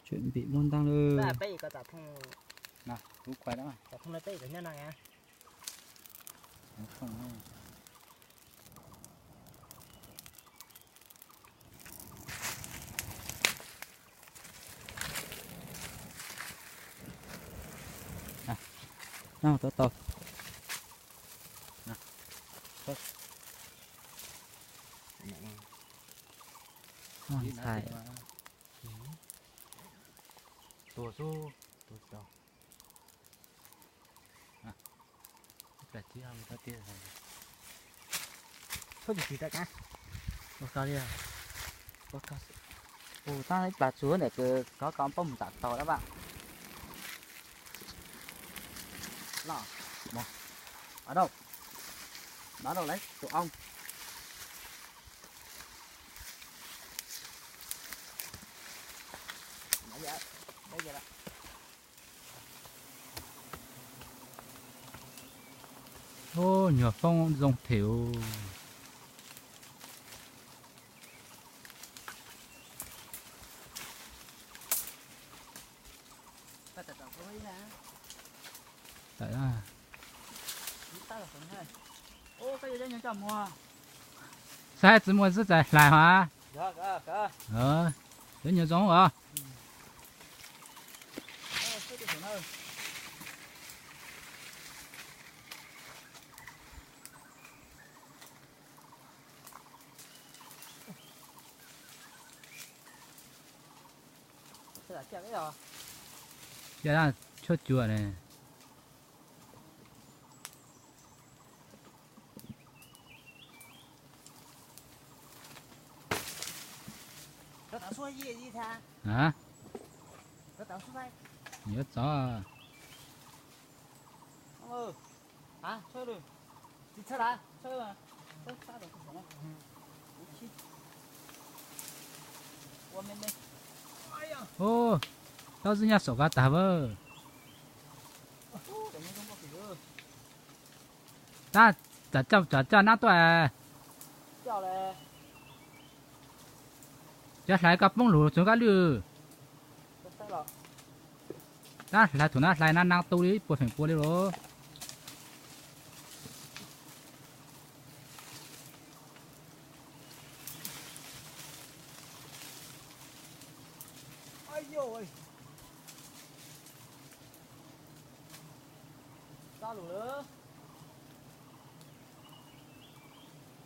Tseem ntim muaj ntaag lawm. Ntxhais, tuag xwb, tuag tsis tau. Ua ko li, ua ko, ua tau ib plag tsuag ntawm kws kov ko poob mus tom tog lawm vaj. Los, ua dau, ua dau lawm tus oo. Ub, nyuag foob zoo them. Saib txiv muaj xwb txais hlais hos. Cov nyuag zoo os. Cia tshuaj cua ne. Yuav txog. Ub, tau xwb nyaj saum koj tag vawj. Tab, tsam coj, tsam coj nab tuaj. Cov hlais koj poob lug txug koj lwj. Tab hlais thaum nab hlais nab nab tu li ib puas feem pua li los.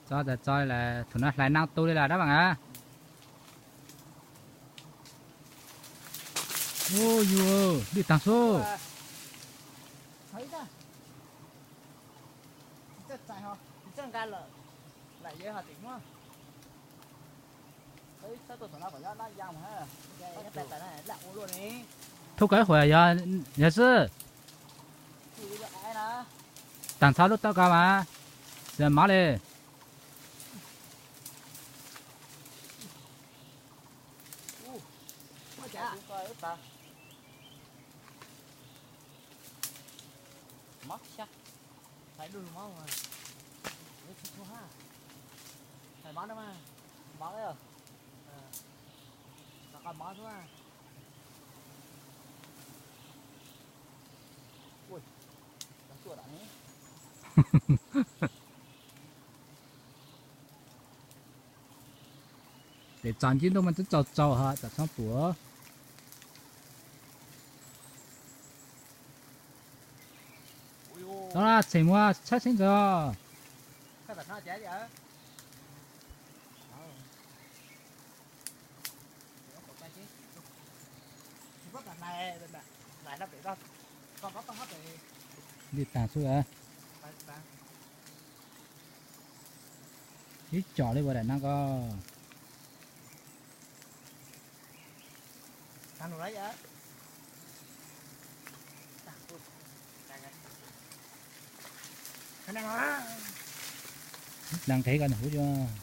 Txo tas txo, thaum no hlais nab tu li lawm dab vaj a. Ub, yug, lwj taag xwb. Thub koj ib huam yog, yog xwb. Taag txhob lub tau ko mas, tsis mov li. Tes txog ntsib ntuj mas twb txaus txaus hos, tam txhob puam. Txhob txheem muag txhawb xeeb ntxawg. Lwj taag xwb. Ib co li ua daim nab ko. Nqis ko huv.